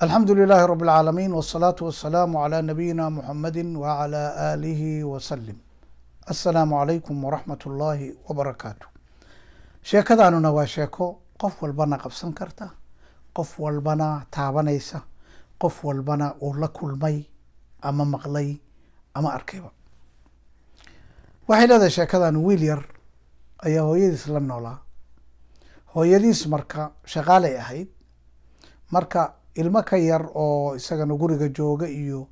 الحمد لله رب العالمين، والصلاة والسلام على نبينا محمد وعلى آله وسلم. السلام عليكم ورحمة الله وبركاته. Sheekadaanuna waa sheeko qof walbana qabsan karta, qof walbana taabanaysa, qof walbana uu la kulmay ama maqlay ama arkayba. Waxay leedahay sheekadan, wiil yar ayaa hooyadiis la noolaa. Hooyadiis marka shaqaalay ahayd. Marka ilmo ka yar oo isagana guriga jooga iyo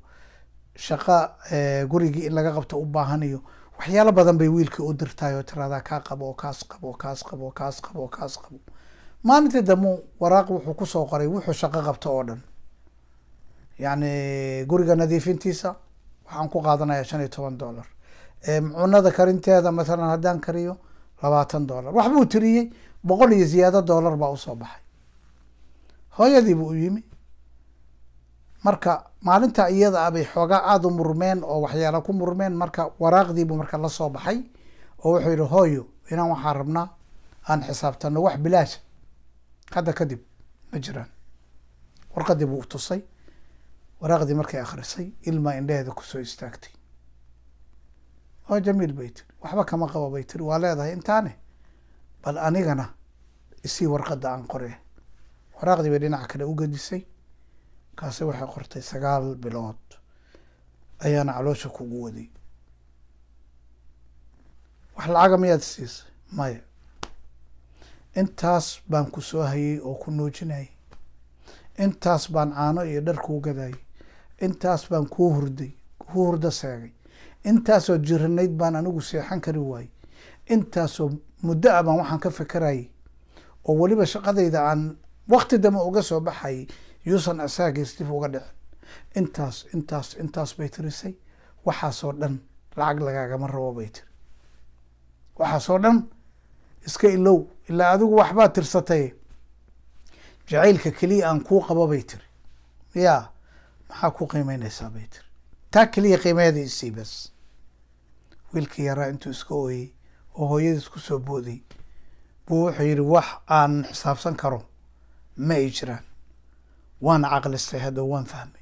shaqa gurigii in laga qabto u baahan iyo waxyaalo badan bay wiilkii u dirtaay oo tiradaa kaa qabo oo kaas qabo oo kaas qabo oo kaas qabo oo kaas qabo. Maalintii dambu waraaq wuxuu kusoo qoray wuxuu shaqo qabto oo dhan, yacni guriga nadiifintiisa waxaan ku qaadanaya $15, cunada karinteeda mathalan haddaan kariyo $20. Waxbuu tiriyey, 100 iyo ziyaado dollar baa usoo baxay. Hooyadii buu u yimi. Marka maalinta iyada ah bay xoogaa aada u murmeen oo waxyaala ku murmeen. Marka waraaqdiibuu marka la soo baxay oo wuxuu yihi, "Hooyo, inaan waxaan rabnaa aan xisaabtano, wax bilaasha hadda kadib ma jiraan." Warqadii buu tusay. Waraaqdii markay akhrisay, ilmaa indheheeda kusoo istaagtay. "Oo jamiil," bay tiri, "waxba kama qabo," bay tiri, "waa leedahay intaane, bal anigana isii warqadda aan qore." Waraaqdii bay dhinaca kale u gedisay. Kaasi waxay qortay, "9 bilood ayaana caloosha kugu waday. Wax lacaga miyaad siisay? Maya. Intaas baan ku soo hayay oo ku nuujinayay, intaas baan caano iyo dhar kuu gadayay, intaas baan kuu hurday, kuu hurdo seegay, intaasoo jiranayd baan anigu seexan kari waayey, intaasoo muddo ah baan waxaan ka fekerayay oo weliba shaqadayda aan wakti dambe uga soo baxayay yuusan asaagiis dib uga dhicin." Intaas, intaas, intaas bay tirisay. "Waxaasoo dhan lacag lagaagama rabo," bay tiri. "Waxaasoo dhan iska ilow, ilaa adigu waxbaad tirsatay. Jacaylka keliya aan kuu qabo," bay tiri, "ya maxaa ku qiimeynaysaa?" bay tiri. "Taa keliya qiimeeda isii bas." Wiilkii yaraa intuu iska ooyey oo hooyadiis kusoo booday buu wuxuu yidhi, "Wax aan xisaabsan karo ma ay jiraan, waan caqlistay hadda, waan fahmay."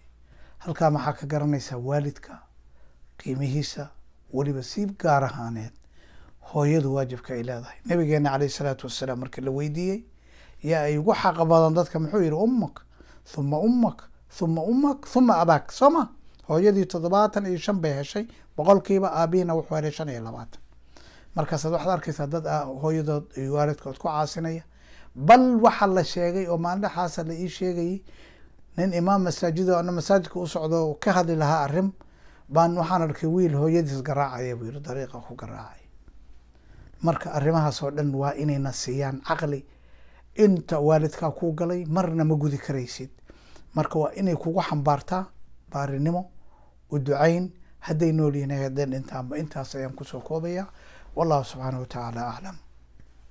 Halkaa maxaa ka garanaysaa? Waalidka qiimihiisa, weliba si gaar ahaaneed hooyadu waajibka ay leedahay. Nabigeena caleyhi salaatu wasalaam markii la weydiiyey yaa ay ugu xaqa badan dadka, muxuu yihi? "أمك ثم أمك ثم أمك ثم أباك." Soo ma? Hooyadii 75 bay heshay boqolkiiba, aabihiina wuxuu helay 25. Markaasaad waxaad arkaysaa dad hooyadood iyo waalidkood ku caasinaya. Bal waxaa la sheegay oo maalindhaxaasa la ii sheegayay, nin imaam masaajid oo ana masaajidka u socdo ka hadli lahaa arrin baan waxaan arkay wiil hooyadiis garaacaya, buu yiri, dariiqa ku garaacaya. Marka arrimahaas oo dhan waa inayna siiyaan caqli. Inta waalidkaa kuu galay marna ma gudi karaysid. Marka waa inay kugu xambaartaa baarinimo, u ducayn, hadday nool yihiin, hadday dhintaanba. Intaas ayaan kusoo koobaya. Wallahu subxaanahu watacaala aclam.